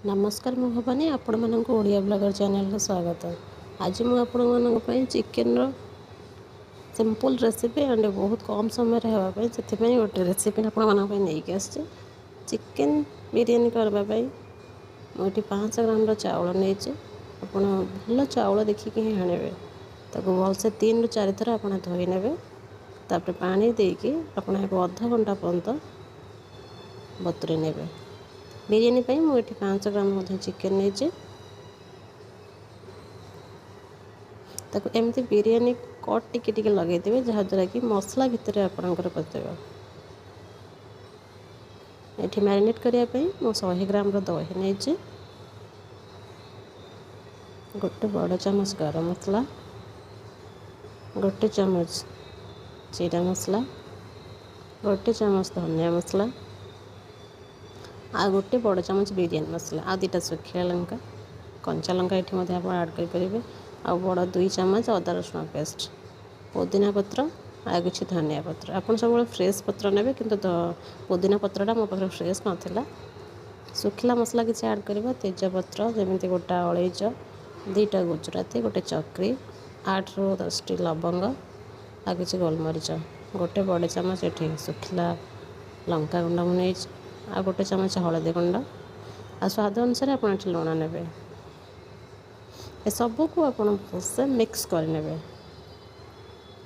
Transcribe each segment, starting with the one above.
ନମସ୍କାର, ମୁଁ ଭବାନୀ, ଆପଣମାନଙ୍କୁ ଓଡ଼ିଆ ବ୍ଲଗର ଚ୍ୟାନେଲରେ ସ୍ୱାଗତ। ଆଜି ମୁଁ ଆପଣମାନଙ୍କ ପାଇଁ ଚିକେନର ସିମ୍ପଲ୍ ରେସିପି ଆଣ୍ଡ ବହୁତ କମ୍ ସମୟରେ ହେବା ପାଇଁ ସେଥିପାଇଁ ଗୋଟେ ରେସିପି ଆପଣମାନଙ୍କ ପାଇଁ ନେଇକି ଆସିଛି। ଚିକେନ ବିରିୟାନୀ କରିବା ପାଇଁ ମୁଁ ଏଠି 500 ଗ୍ରାମର ଚାଉଳ ନେଇଛି। ଆପଣ ଭଲ ଚାଉଳ ଦେଖିକି ହିଁ ଆଣିବେ। ତାକୁ ଭଲସେ 3ରୁ 4 ଥର ଆପଣ ଧୋଇ ନେବେ। ତାପରେ ପାଣି ଦେଇକି ଆପଣ ଏହାକୁ ଅଧଘଣ୍ଟା ପର୍ଯ୍ୟନ୍ତ ବତୁରେଇ ନେବେ। ବିରିୟାନୀ ପାଇଁ ମୁଁ ଏଠି 500 ଗ୍ରାମ ମଧ୍ୟ ଚିକେନ୍ ନେଇଛି। ତାକୁ ଏମିତି ବିରିୟାନୀ କଟ୍ ଟିକେ ଟିକେ ଲଗେଇଦେବେ, ଯାହାଦ୍ୱାରା କି ମସଲା ଭିତରେ ଆପଣଙ୍କର ପଶିବ। ଏଠି ମ୍ୟାରିନେଟ୍ କରିବା ପାଇଁ ମୁଁ 100 ଗ୍ରାମର ଦହି ନେଇଛି, ଗୋଟେ ବଡ଼ ଚାମଚ ଗରମ ମସଲା, ଗୋଟେ ଚାମଚ ଜିରା ମସଲା, ଗୋଟେ ଚାମଚ ଧନିଆ ମସଲା, ଆଉ ଗୋଟେ ବଡ଼ ଚାମଚ ବିରିୟାନୀ ମସଲା, ଆଉ 2ଟା ଶୁଖିଲା ଲଙ୍କା, କଞ୍ଚା ଲଙ୍କା ଏଠି ମଧ୍ୟ ଆପଣ ଆଡ଼୍ କରିପାରିବେ, ଆଉ ବଡ଼ 2 ଚାମଚ ଅଦା ରସୁଣ ପେଷ୍ଟ, ପୋଦିନା ପତ୍ର, ଆଉ କିଛି ଧନିଆ ପତ୍ର। ଆପଣ ସବୁବେଳେ ଫ୍ରେଶ୍ ପତ୍ର ନେବେ, କିନ୍ତୁ ପୋଦିନା ପତ୍ରଟା ମୋ ପାଖରେ ଫ୍ରେଶ୍ ନଥିଲା। ଶୁଖିଲା ମସଲା କିଛି ଆଡ଼୍ କରିବା, ତେଜପତ୍ର ଯେମିତି ଗୋଟା ଅଳେଇଚ, 2ଟା ଗୁଜୁରାତି, ଗୋଟେ ଚକ୍ରି, 8ରୁ 10ଟି ଲବଙ୍ଗ, ଆଉ କିଛି ଗୋଲମରିଚ, ଗୋଟେ ବଡ଼ ଚାମଚ ଏଠି ଶୁଖିଲା ଲଙ୍କା ଗୁଣ୍ଡ ମୁଁ ନେଇଛି, ଆଉ ଗୋଟେ ଚାମଚ ହଳଦୀ ଗୁଣ୍ଡ, ଆଉ ସ୍ୱାଦ ଅନୁସାରେ ଆପଣ ଏଠି ଲୁଣ ନେବେ। ଏସବୁକୁ ଆପଣ ଭଲସେ ମିକ୍ସ କରିନେବେ।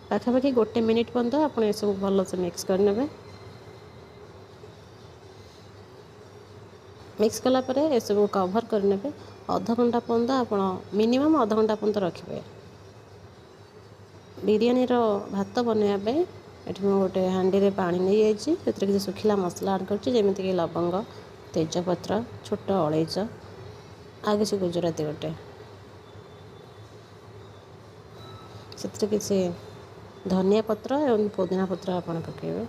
ପାଖାପାଖି ଗୋଟେ ମିନିଟ୍ ପର୍ଯ୍ୟନ୍ତ ଆପଣ ଏସବୁ ଭଲସେ ମିକ୍ସ କରିନେବେ। ମିକ୍ସ କଲା ପରେ ଏସବୁ କଭର୍ କରିନେବେ। ଅଧଘଣ୍ଟା ପର୍ଯ୍ୟନ୍ତ ଆପଣ ମିନିମମ୍ ଅଧଘଣ୍ଟା ପର୍ଯ୍ୟନ୍ତ ରଖିବେ। ବିରିୟାନୀର ଭାତ ବନେଇବା ପାଇଁ ଏଠି ମୁଁ ଗୋଟେ ହାଣ୍ଡିରେ ପାଣି ନେଇଯାଇଛି। ସେଥିରେ କିଛି ଶୁଖିଲା ମସଲା ଆଡ଼୍ କରିଛି, ଯେମିତିକି ଲବଙ୍ଗ, ତେଜପତ୍ର, ଛୋଟ ଅଳେଇଚ, ଆଉ କିଛି ଗୁଜୁରାତି ଗୋଟେ। ସେଥିରେ କିଛି ଧନିଆ ପତ୍ର ଏବଂ ପୋଦିନା ପତ୍ର ଆପଣ ପକାଇବେ,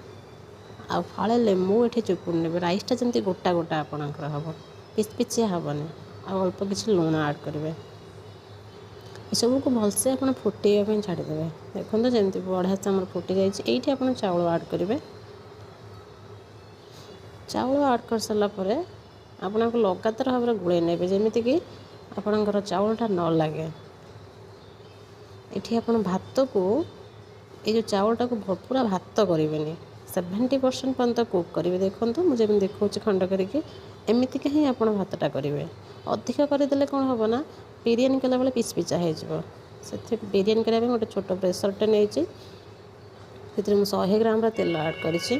ଆଉ ଫାଳେ ଲେମ୍ବୁ ଏଠି ଚିପୁଡ଼ି ନେବେ। ରାଇସ୍ଟା ଯେମିତି ଗୋଟା ଗୋଟା ଆପଣଙ୍କର ହେବ, ପିଚ୍ ପିଚିଆ ହେବନି। ଆଉ ଅଳ୍ପ କିଛି ଲୁଣ ଆଡ଼୍ କରିବେ। ଏସବୁକୁ ଭଲସେ ଆପଣ ଫୁଟେଇବା ପାଇଁ ଛାଡ଼ିଦେବେ। ଦେଖନ୍ତୁ ଯେମିତି ବଢ଼ିଆ ସେ ଆମର ଫୁଟି ଯାଇଛି। ଏଇଠି ଆପଣ ଚାଉଳ ଆଡ଼୍ କରିବେ। ଚାଉଳ ଆଡ଼୍ କରିସାରିଲା ପରେ ଆପଣଙ୍କୁ ଲଗାତାର ଭାବରେ ଗୋଳେଇ ନେବେ, ଯେମିତିକି ଆପଣଙ୍କର ଚାଉଳଟା ନ ଲାଗେ। ଏଠି ଆପଣ ଭାତକୁ, ଏଇ ଯେଉଁ ଚାଉଳଟାକୁ ପୁରା ଭାତ କରିବେନି, 70% ପର୍ଯ୍ୟନ୍ତ କୁକ୍ କରିବେ। ଦେଖନ୍ତୁ ମୁଁ ଯେମିତି ଦେଖାଉଛି ଖଣ୍ଡ କରିକି, ଏମିତିକା ହିଁ ଆପଣ ଭାତଟା କରିବେ। ଅଧିକ କରିଦେଲେ କ'ଣ ହେବ ନା, ବିରିୟାନୀ କଲାବେଳେ ପିଚ୍ ପିଚା ହେଇଯିବ। ସେଥି ବିରିୟାନୀ କରିବା ପାଇଁ ଗୋଟେ ଛୋଟ ପ୍ରେସରଟେ ନେଇଛି। ସେଥିରେ ମୁଁ 100 ଗ୍ରାମର ତେଲ ଆଡ଼୍ କରିଛି।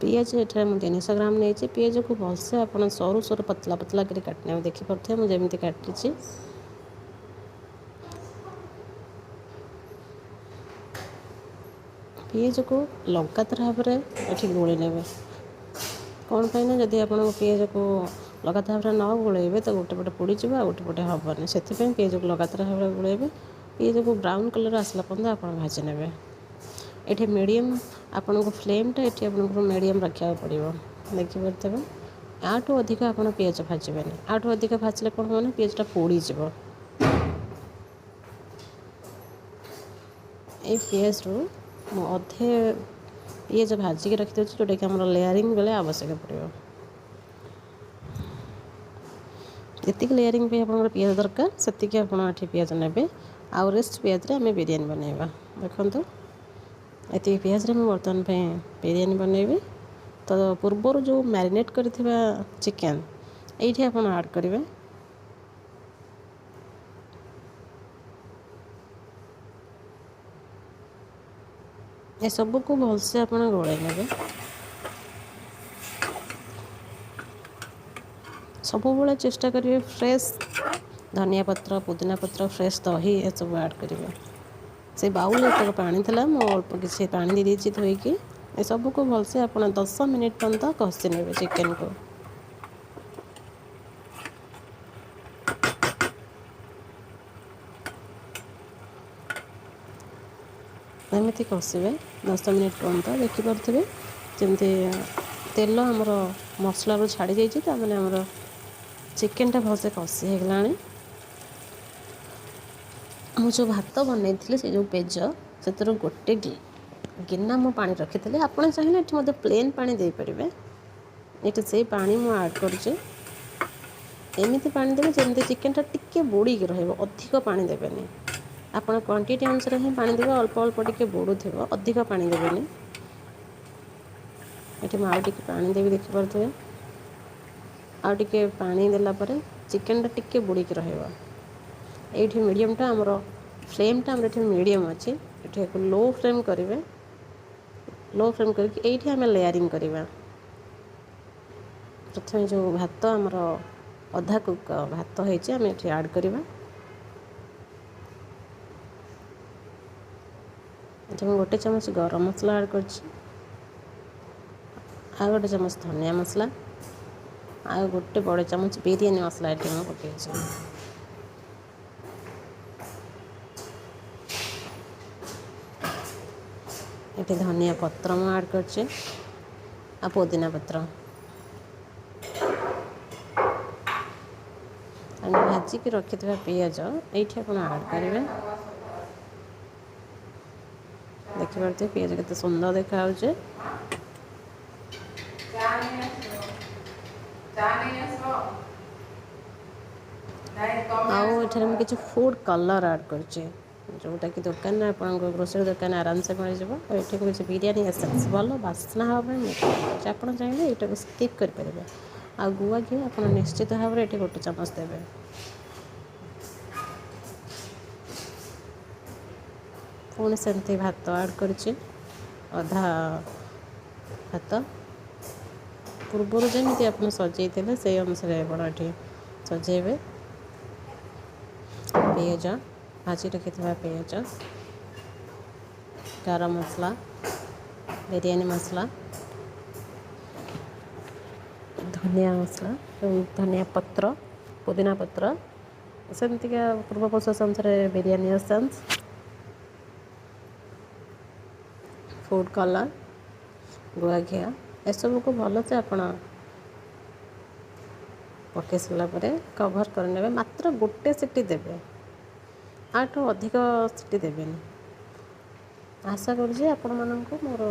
ପିଆଜ ଏଠାରେ ମୁଁ 300 ଗ୍ରାମ ନେଇଛି। ପିଆଜକୁ ଭଲସେ ଆପଣ ସରୁ ସରୁ ପତଲା ପତଲା କରି କାଟି ନେବେ। ଦେଖିପାରୁଥିବେ ମୁଁ ଯେମିତି କାଟିଛି। ପିଆଜକୁ ଲଗାତାର ଭାବରେ ଏଠି ଗୋଳେଇ ନେବେ। କ'ଣ ପାଇଁ ନା, ଯଦି ଆପଣଙ୍କ ପିଆଜକୁ ଲଗାତାର ଭାବରେ ନ ଗୋଳେଇବେ ତ ଗୋଟେ ପଟେ ପୋଡ଼ିଯିବ ଆଉ ଗୋଟେ ପଟେ ହେବନି। ସେଥିପାଇଁ ପିଆଜକୁ ଲଗାତାର ଭାବରେ ଗୋଳେଇବେ। ପିଆଜକୁ ବ୍ରାଉନ୍ କଲର୍ ଆସିଲା ପର୍ଯ୍ୟନ୍ତ ଆପଣ ଭାଜି ନେବେ। ଏଠି ମିଡ଼ିୟମ୍ ଆପଣଙ୍କୁ ଫ୍ଲେମ୍ଟା ଏଠି ଆପଣଙ୍କୁ ମିଡ଼ିୟମ୍ ରଖିବାକୁ ପଡ଼ିବ। ଦେଖିପାରୁଥିବେ, ଆଠୁ ଅଧିକ ଆପଣ ପିଆଜ ଭାଜିବେନି। ଆଠୁ ଅଧିକ ଭାଜିଲେ କ'ଣ ହେବ ନା, ପିଆଜଟା ପୋଡ଼ିଯିବ। ଏଇ ପିଆଜରୁ ମୁଁ ଅଧେ ପିଆଜ ଭାଜିକି ରଖିଦେଉଛି, ଯେଉଁଟାକି ଆମର ଲେୟାରିଂ ବେଳେ ଆବଶ୍ୟକ ପଡ଼ିବ। ଯେତିକି ଲେୟାରିଂ ପାଇଁ ଆପଣଙ୍କର ପିଆଜ ଦରକାର ସେତିକି ଆପଣ ଏଠି ପିଆଜ ନେବେ। ଆଉ ରେଷ୍ଟ ପିଆଜରେ ଆମେ ବିରିୟାନୀ ବନେଇବା। ଦେଖନ୍ତୁ ଏତିକି ପିଆଜରେ ମୁଁ ବର୍ତ୍ତମାନ ପାଇଁ ବିରିୟାନୀ ବନେଇବି। ତ ପୂର୍ବରୁ ଯେଉଁ ମ୍ୟାରିନେଟ୍ କରିଥିବା ଚିକେନ୍ ଏଇଠି ଆପଣ ଆଡ଼୍ କରିବେ। ଏସବୁକୁ ଭଲସେ ଆପଣ ଗୋଳେଇ ନେବେ। ସବୁବେଳେ ଚେଷ୍ଟା କରିବେ ଫ୍ରେଶ୍ ଧନିଆ ପତ୍ର, ପୁଦିନା ପତ୍ର, ଫ୍ରେଶ୍ ଦହି ଏସବୁ ଆଡ଼୍ କରିବେ। ସେ ବାଉଲ୍ ଯେତେକ ପାଣି ଥିଲା ମୁଁ ଅଳ୍ପ କିଛି ପାଣି ଦେଇଦେଇଛି ଧୋଇକି। ଏସବୁକୁ ଭଲସେ ଆପଣ 10 ମିନିଟ୍ ପର୍ଯ୍ୟନ୍ତ କଷି ନେବେ ଚିକେନ୍କୁ। ଏମିତି କଷିବେ 10 ମିନିଟ୍ ପର୍ଯ୍ୟନ୍ତ। ଦେଖିପାରୁଥିବେ ଯେମିତି ତେଲ ଆମର ମସଲାରୁ ଛାଡ଼ି ଯାଇଛି, ତାମାନେ ଆମର ଚିକେନ୍ଟା ଭଲସେ କଷି ହେଇଗଲାଣି। ମୁଁ ଯେଉଁ ଭାତ ବନେଇଥିଲି ସେ ଯେଉଁ ପେଜ, ସେଥିରୁ ଗୋଟେ ଗିନା ମୁଁ ପାଣି ରଖିଥିଲି। ଆପଣ ଚାହିଁଲେ ଏଠି ମଧ୍ୟ ପ୍ଲେନ୍ ପାଣି ଦେଇପାରିବେ। ଏଠି ସେଇ ପାଣି ମୁଁ ଆଡ଼୍ କରୁଛି। ଏମିତି ପାଣି ଦେବେ ଯେମିତି ଚିକେନଟା ଟିକେ ବୁଡ଼ିକି ରହିବ, ଅଧିକ ପାଣି ଦେବେନି। ଆପଣ କ୍ୱାଣ୍ଟିଟି ଅନୁସାରେ ହିଁ ପାଣି ଦେବେ, ଅଳ୍ପ ଅଳ୍ପ ଟିକେ ବୁଡ଼ୁଥିବ, ଅଧିକ ପାଣି ଦେବେନି। ଏଠି ମୁଁ ଆଉ ଟିକେ ପାଣି ଦେବି, ଦେଖିପାରୁଥିବେ। ଆଉ ଟିକେ ପାଣି ଦେଲା ପରେ ଚିକେନଟା ଟିକେ ବୁଡ଼ିକି ରହିବ। ଏଇଠି ମିଡ଼ିୟମଟା ଆମର ଫ୍ଲେମ୍ଟା ଆମର ଏଠି ମିଡ଼ିୟମ୍ ଅଛି, ଏଠି ଏହାକୁ ଲୋ ଫ୍ଲେମ୍ କରିବେ। ଲୋ ଫ୍ଲେମ୍ କରିକି ଏଇଠି ଆମେ ଲେୟାରିଂ କରିବା। ପ୍ରଥମେ ଯେଉଁ ଭାତ ଆମର ଅଧା କୁକ୍ ଭାତ ହେଇଛି ଆମେ ଏଠି ଆଡ଼୍ କରିବା। ଏଠି ମୁଁ 1 ଚାମଚ ଗରମ ମସଲା ଆଡ଼୍ କରିଛି, ଆଉ 1 ଚାମଚ ଧନିଆ ମସଲା, ଆଉ 1 ବଡ଼ ଚାମଚ ବିରିୟାନୀ ମସଲା ଏଠି ମୁଁ ପକାଇଛି। ଏଠି ଧନିଆ ପତ୍ର ମୁଁ ଆଡ଼୍ କରିଛି ଆଉ ପୋଦିନା ପତ୍ର। ଆମେ ଭାଜିକି ରଖିଥିବା ପିଆଜ ଏଇଠି ଆପଣ ଆଡ଼୍ କରିବେ। ଦେଖିପାରୁଥିବେ ପିଆଜ କେତେ ସୁନ୍ଦର ଦେଖାଯାଉଛି। ଆଉ ଏଠାରେ ମୁଁ କିଛି ଫୁଡ଼୍ କଲର୍ ଆଡ଼୍ କରିଛି, ଯେଉଁଟାକି ଦୋକାନରେ ଆପଣଙ୍କ ଗ୍ରୋସରୀ ଦୋକାନରେ ଆରାମସେ ମିଳିଯିବ। ଆଉ ଏଠି ମୁଁ କିଛି ବିରିୟାନୀ ଏସେନ୍ସ ଭଲ ବାସ୍ନା ହେବା ପାଇଁ ମୁଁ ଏଠି କରିଛି। ଆପଣ ଚାହିଁଲେ ଏଇଟାକୁ ସ୍କିପ୍ କରିପାରିବେ। ଆଉ ଗୁଆ ଘିଅ ଆପଣ ନିଶ୍ଚିତ ଭାବରେ ଏଠି 1 ଚାମଚ ଦେବେ। ପୁଣି ସେମିତି ଭାତ ଆଡ଼୍ କରିଛି, ଅଧା ଭାତ ପୂର୍ବରୁ ଯେମିତି ଆପଣ ସଜେଇଥିଲେ ସେଇ ଅନୁସାରେ ଆପଣ ଏଠି ସଜେଇବେ। ପିଆଜ ଭାଜି ରଖିଥିବା ପିଆଜ, ଗରମ ମସଲା, ବିରିୟାନୀ ମସଲା, ଧନିଆ ମସଲା, ଧନିଆ ପତ୍ର, ପୁଦିନା ପତ୍ର, ସେମିତିକା ପୂର୍ବ ପ୍ରୋସେସ୍ ଅନୁସାରେ ବିରିୟାନୀ ଏସେନ୍ସ, ଫୁଡ଼୍ କଲର୍, ଗୁଆ ଘିଅ, ଏସବୁକୁ ଭଲସେ ଆପଣ ପକାଇ ସାରିଲା ପରେ କଭର୍ କରିନେବେ। ମାତ୍ର 1 ସିଟି ଦେବେ, ଆଠୁ ଅଧିକ ସିଟି ଦେବେନି। ଆଶା କରୁଛି ଆପଣମାନଙ୍କୁ ମୋର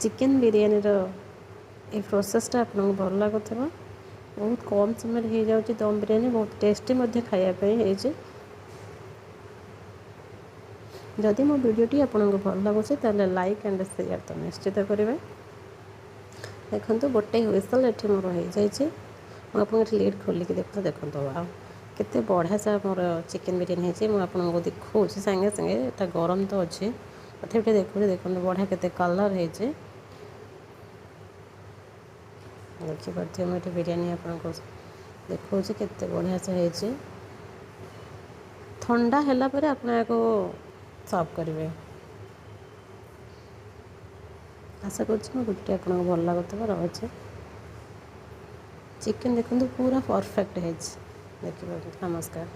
ଚିକେନ୍ ବିରିୟାନୀର ଏଇ ପ୍ରୋସେସ୍ଟା ଆପଣଙ୍କୁ ଭଲ ଲାଗୁଥିବ। ବହୁତ କମ୍ ସମୟରେ ହେଇଯାଉଛି ଦମ୍ ବିରିୟାନୀ, ବହୁତ ଟେଷ୍ଟି ମଧ୍ୟ ଖାଇବା ପାଇଁ ହେଇଛି। ଯଦି ମୋ ଭିଡ଼ିଓଟି ଆପଣଙ୍କୁ ଭଲ ଲାଗୁଛି ତାହେଲେ ଲାଇକ୍ ଆଣ୍ଡ ସେୟାର ତ ନିଶ୍ଚିତ କରିବେ। ଦେଖନ୍ତୁ 1 ହୁଇସଲ୍ ଏଠି ମୋର ହେଇଯାଇଛି। ମୁଁ ଆପଣଙ୍କୁ ଏଠି ଲିଡ୍ ଖୋଲିକି ଦେଖନ୍ତୁ, ଦେଖନ୍ତୁ ଆଉ କେତେ ବଢ଼ିଆ ସେ ମୋର ଚିକେନ୍ ବିରିୟାନୀ ହେଇଛି। ମୁଁ ଆପଣଙ୍କୁ ଦେଖାଉଛି ସାଙ୍ଗେ ସାଙ୍ଗେ, ଏଇଟା ଗରମ ତ ଅଛି ତଥାପି ଟିକେ ଦେଖାଉଛି। ଦେଖନ୍ତୁ ବଢ଼ିଆ କେତେ କଲର୍ ହେଇଛି, ଦେଖିପାରୁଥିବେ। ମୁଁ ଏଠି ବିରିୟାନୀ ଆପଣଙ୍କୁ ଦେଖାଉଛି କେତେ ବଢ଼ିଆ ସେ ହେଇଛି। ଥଣ୍ଡା ହେଲା ପରେ ଆପଣ ଏହାକୁ ସର୍ଭ କରିବେ। ଆଶା କରୁଛି ମୋ ଭିଡ଼ିଓଟି ଆପଣଙ୍କୁ ଭଲ ଲାଗୁଥିବ। ରହୁଛି। ଚିକେନ୍ ଦେଖନ୍ତୁ ପୁରା ପରଫେକ୍ଟ ହେଇଛି, ଦେଖିପାରୁଥିବେ। ନମସ୍କାର।